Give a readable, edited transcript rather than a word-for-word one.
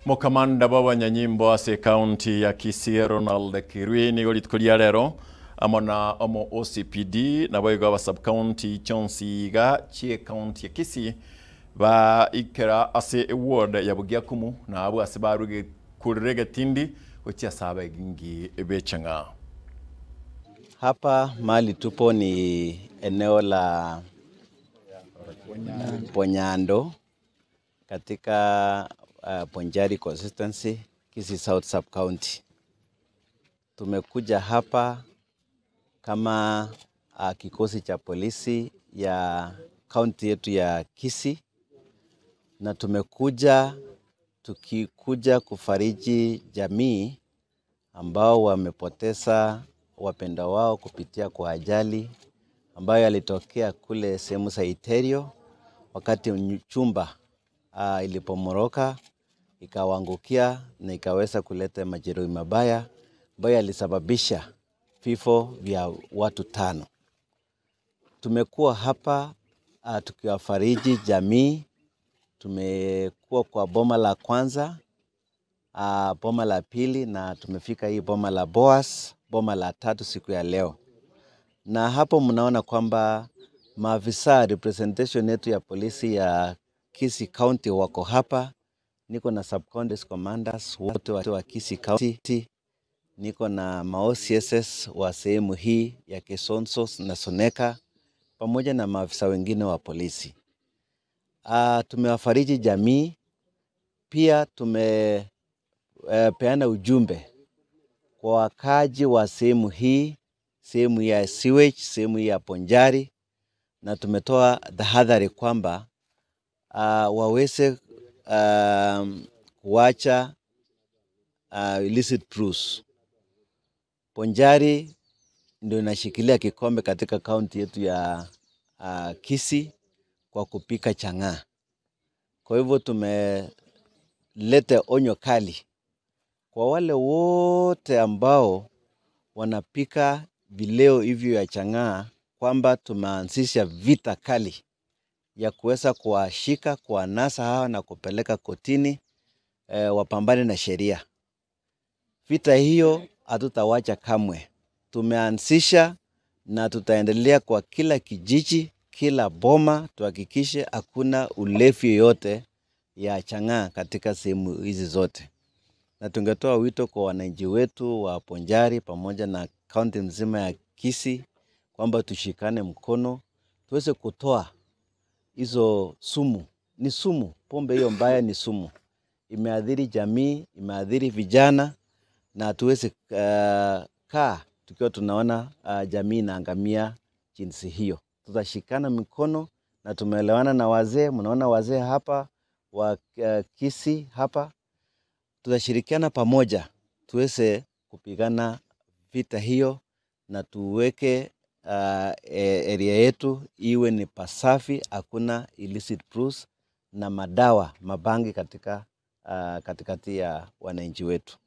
Mokamanda b'abanyanyimbo ase county ya Kisii Ronald Kirui nigo rituko ria rero amo na omo OCPD nabo igo aba sub county chonsi iga chie county ya Kisii ba ikera ase ward ya Bugiakumu na abo ase baruge kurege tindi gochia saba egingi bechanga. Hapa mahali tupo ni eneo la Ponyando katika Bonchari constituency, Kisii South Sub County. Tumekuja hapa kama kikosi cha polisi ya county yetu ya Kisii, na tumekuja tukikuja kufariji jamii ambao wamepoteza wapenda wao kupitia kwa ajali ambayo yalitokea kule sehemu za Iterio wakati chumba ilipomoroka ikawaangukia na ikaweza kuleta majeruhi mabaya ambayo yalisababisha vifo vya watu 5. Tumekuwa hapa tukiwafariji jamii. Tumekuwa kwa boma la kwanza, boma la pili, na tumefika hii boma la Boas, boma la tatu siku ya leo. Na hapo mnaona kwamba maafisa representation yetu ya polisi ya Kisii County wako hapa. Niko na sub county commanders wote wa Kisii County. Niko na ma OCSS wa sehemu hii ya Kesonso na Soneka pamoja na maafisa wengine wa polisi. Tumewafariji jamii, pia tumepeana ujumbe kwa wakaji wa sehemu hii, sehemu ya sewage, sehemu ya Bonchari, na tumetoa tahadhari kwamba waweze kuacha illicit brews. Bonchari ndio inashikilia kikombe katika kaunti yetu ya Kisii kwa kupika chang'aa. Kwa hivyo tumeleta onyo kali kwa wale wote ambao wanapika vileo hivyo ya chang'aa kwamba tumeanzisha vita kali ya kuweza kuwashika, kuwanasa hawa na kupeleka kotini, wapambane na sheria. Vita hiyo hatutawacha kamwe. Tumeanzisha na tutaendelea kwa kila kijiji, kila boma, tuhakikishe hakuna ulevi yoyote ya chang'aa katika sehemu hizi zote. Na tungetoa wito kwa wananchi wetu wa Bonchari pamoja na kaunti mzima ya Kisii kwamba tushikane mkono tuweze kutoa hizo sumu. Ni sumu, pombe hiyo mbaya ni sumu. Imeathiri jamii, imeathiri vijana, na tuweze kaa tukiwa tunaona jamii inaangamia jinsi hiyo. Tutashikana mikono na tumeelewana na wazee. Mnaona wazee hapa wa Kisii hapa. Tutashirikiana pamoja tuweze kupigana vita hiyo na tuweke area yetu iwe ni pasafi, hakuna illicit brews na madawa mabangi katika katikati ya wananchi wetu.